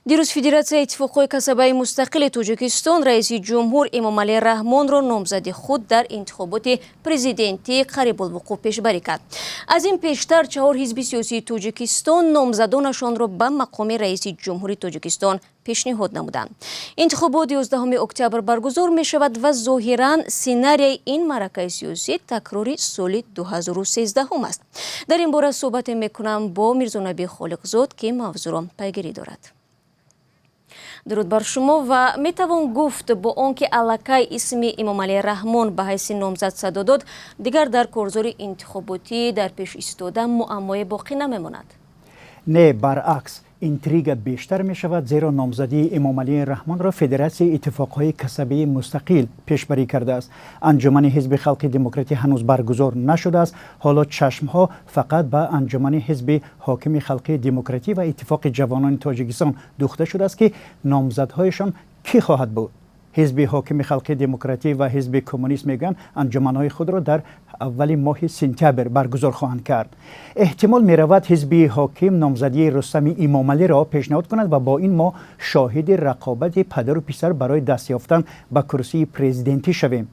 Дирӯз Федератсияи иттифоқҳои касабаи мустақили Тоҷикистон раиси ҷумҳур Эмомалӣ Раҳмонро номзади худ дар интихоботи президентии қарибулвуқӯъ пешбарӣ кард. Аз ин пештар чаҳор ҳизби сиёсии Тоҷикистон номзадонашонро ба мақоми раиси ҷумҳури Тоҷикистон пешниҳод намуданд. Интихобот 11 октябр баргузор мешавад ва зоҳиран сценарияи ин маъракаи сиёсӣ такрори соли 2013 аст. Дар ин бора суҳбате мекунам бо Мирзонабӣ Холиқзод, ки мавзӯъро пайгирӣ дорад. Дуруд бар шумо. Ва метавон гуфт, бо он ки аллакай исми Эмомалӣ Раҳмон ба ҳайси номзад садо дод, дигар дар корзори интихоботӣ дар пеш истода муаммое боқӣ намемонад? Не, баръакс, интрига бештар мешавад, зеро номзадии Эмомалии Раҳмонро Федератсияи иттифоқҳои касабии мустақил пешбарӣ кардааст. Анҷумани Ҳизби Халқи Демократӣ ҳанӯз баргузор нашудааст. Ҳоло чашмҳо фақат ба анҷумани Ҳизби ҳокими Халқии Демократӣ ва Иттифоқи ҷавонони Тоҷикистон дӯхта шудааст, ки номзадҳояшон кӣ хоҳад буд. Ҳизби ҳокими Халқи Демократӣ ва Ҳизби Коммунист мегӯянд, анҷуманҳои худро дар аввали моҳи сентябр баргузор хоҳанд кард. Эҳтимол меравад, ҳизби ҳоким номзадии Рустами Имомалиро пешниҳод кунад ва бо ин мо шоҳиди рақобати падару писар барои даст ёфтан ба курсии президентӣ шавем.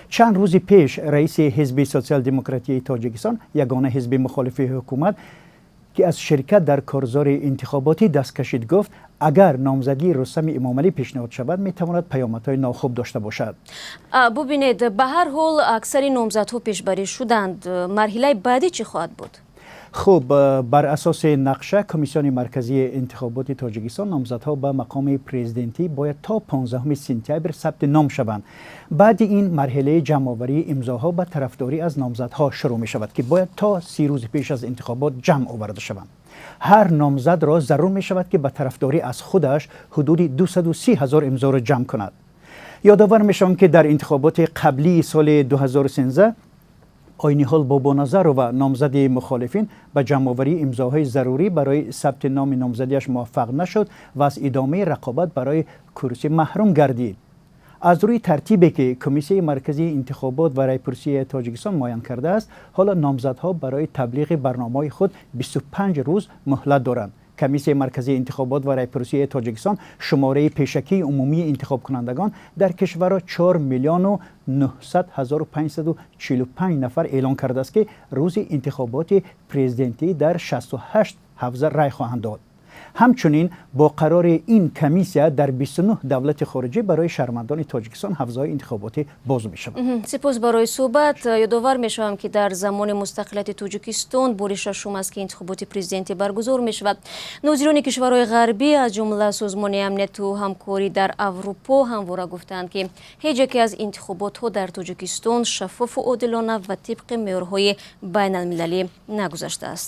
Чанд рӯзи пеш раиси Ҳизби Социал-демократияи Тоҷикистон, ягона ҳизби мухолифи ҳукумат, ки аз ширкат дар корзори интихоботӣ даст кашид, гуфт, агар номзадии Рустами Эмомалӣ пешниҳод шавад, метавонад паёмадҳои нохуб дошта бошад. Бубинед, ба ҳар ҳол аксари номзадҳо пешбарӣ шуданд. Марҳилаи баъдӣ чӣ хоҳад буд? Хуб, бар асоси нақша Комиссиони марказии интихоботи Тоҷикистон, номзадҳо ба мақоми президентӣ бояд то 15 сентябр сабти ном шаванд. Баъди ин марҳилаи ҷамъоварии имзоҳо ба тарафдорӣ аз номзадҳо шурӯъ мешавад, ки бояд то 30 рӯзи пеш аз интихобот ҷамъ оварда шаванд. Ҳар номзадро зарур мешавад, ки ба тарафдорӣ аз худаш ҳудуди 230 ҳазор имзоро ҷамъ кунад. Ёдовар мешавам, ки дар интихоботи қаблии соли 2013 Ойниҳол Бобоназарова, номзади мухолифин, ба ҷамъоварии имзоҳои зарурӣ барои сабти номи номзадиаш муваффақ нашуд ва аз идомаи рақобат барои курсӣ маҳрум гардид. Аз рӯи тартибе, ки Комиссияи марказии интихобот ва райпурсии Тоҷикистон муайян кардааст, ҳоло номзадҳо барои таблиғи барномаҳои худ 25 рӯз муҳлат доранд. Комиссияи марказии интихобот ва райпурсии Тоҷикистон шумораи пешакии умумии интихобкунандагон дар кишварро 4 миллиону 900 ҳазору 545 нафар эълон кардааст, ки рӯзи интихоботи президентӣ дар 68 ҳавза рай хоҳанд дод. Ҳамчунин бо қарори ин комиссия дар 29 давлати хориҷӣ барои шаҳрвандони Тоҷикистон ҳавзаҳои интихоботӣ боз мешавад. Сипос барои суҳбат. Ёдовар мешавам, ки дар замони мустақилияти Тоҷикистон бори шашум аст, ки интихоботи президентӣ баргузор мешавад. Нозирони кишварҳои ғарбӣ, аз ҷумла Созмони амнияту ҳамкорӣ дар Аврупо, ҳамвора гуфтаанд, ки ҳеҷ яке аз интихоботҳо дар Тоҷикистон шаффофу одилона ва тибқи меъёрҳои байналмилалӣ нагузаштааст.